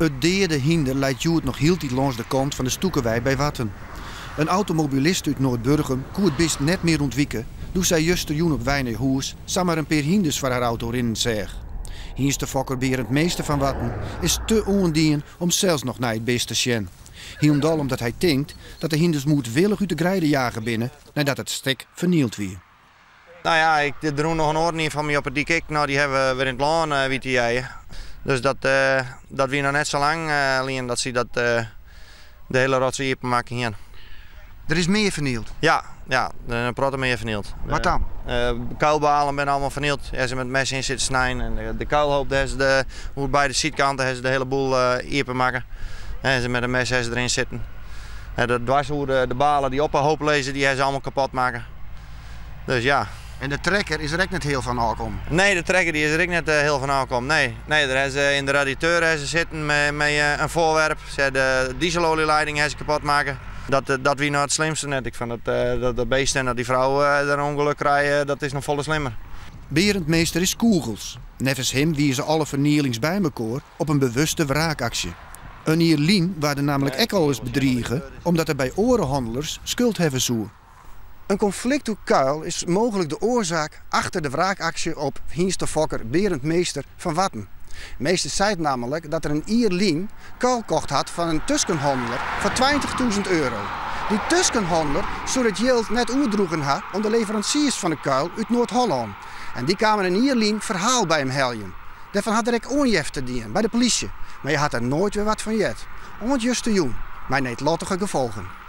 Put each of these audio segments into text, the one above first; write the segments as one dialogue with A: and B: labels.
A: It deade hynder leit hjoed noch hieltyd lâns de kant fan de Stoekewei by Warten. In automobilist út Noardburgum koe it bist net mear ûntwike doe't sy justerjûn op wei nei hûs samar in pear hynders foar har auto rinnen seach. Hynstefokker Berend Meester fan Warten is te oandien om sels noch nei it bist te sjen. Hielendal omdat hy tinkt dat de hynders moedwillich út de greide jage binne neidat it stik fernield wie.
B: Nou ja, ik, der rûn noch in oaren ien fan my op 'e dyk ek. No, dy hawwe wer yn it lân eh, wie te jeien. Dus dat, eh, dat wie noch net sa lang eh, lyn dat sy dat de hele rotse iepen makke hiene.
A: Der is mear fernield?
B: Ja, ja, der in protte mear fernield.
A: Wat dan?
B: Kuilbalen binne allemaal fernield. Dêr se met mes yn sitte snijen. En de, de kuilhoop, dêr se de, oer beide sydkanten ha se de hele boel iepen makke. En se met in mes ha se deryn sitten. En de dwars oer de, de balen die op 'e hoop lizze, die ha se allemaal kapot makke. Dus ja.
A: En de trekker is der ek net hiel fan ôfkommen?
B: Nee, de trekker die is der ek net hiel fan ôfkommen. Nee, nee, der ha se yn de radiateur ha se sitten mei, mei in foarwerp. Se ha de dieselolieleiding ha se kapot makke. Dat, dat wie noch it slimste net. Ik fûn dat, dat, dat beest en dat dy frou der in ûngelok krije, dat is noch folle slimmer.
A: Berend Meester is kûgels. Neffens him wize alle fernielings by mekoar op in bewuste wraakaksje. In jier lyn waard er nammentlik ek al ris bedrige omdat er by oare hannelers skuld hawwe soe. In konflikt oer kuil is mooglik de oarsaak achter de wraakaksje op hynstefokker Berend Meester fan Warten. Meester seit nammentlik dat er in jier lyn kuil kocht hat fan in tuskenhanneler foar 20.000 euro. Dy tuskenhanneler soe it jild net oerdroegen ha oan de leveransiers fan de kuil út Noard-Hollân. En dy kamen in jier lyn ferhaal by him heljen. Dêrfan hat er ek oanjefte dien by de polysje, mar je hat der noait wer wat fan heard. Oant justerjûn, mei needlottige gefolgen.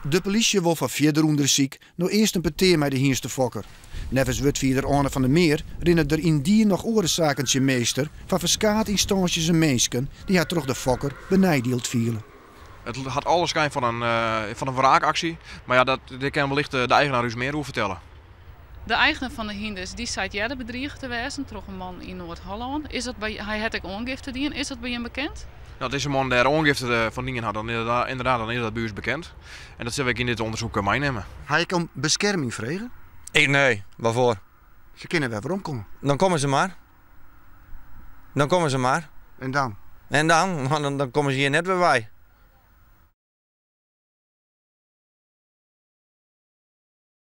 A: De polysje wol foar fierder ûndersyk no earst in petear mei de hynstefokker. Neffens wurdfierder Anne van der Meer rinne der yndie noch oare saken tsjin Meester fan ferskate ynstânsjes en minsken dy't har troch de fokker beneidield fiele.
C: It hat alle skyn fan in, fan in wraakaksje, mar ja, dat, dêr kin wellicht de eigenaar ús mear oer fertelle.
D: De eigner fan de hynders dy seit earder bedrige te wêzen troch in man yn Noard-Hollân. Is dat by, hy hat ek oangifte dien. Is dat by jim bekend?
C: No, as dizze man dêr oangifte fan dien hat, dan inderdaad, dan is dat by ús bekend. En dat sille we ek yn dit ûndersyk meinimme.
A: Ha ik om beskerming frege?
B: Ik nee, waarfoar?
A: Se kinne wer weromkomme.
B: Dan komme se mar. Dan komme se mar.
A: En dan?
B: En dan? Dan, dan komme se hjir net wer wei.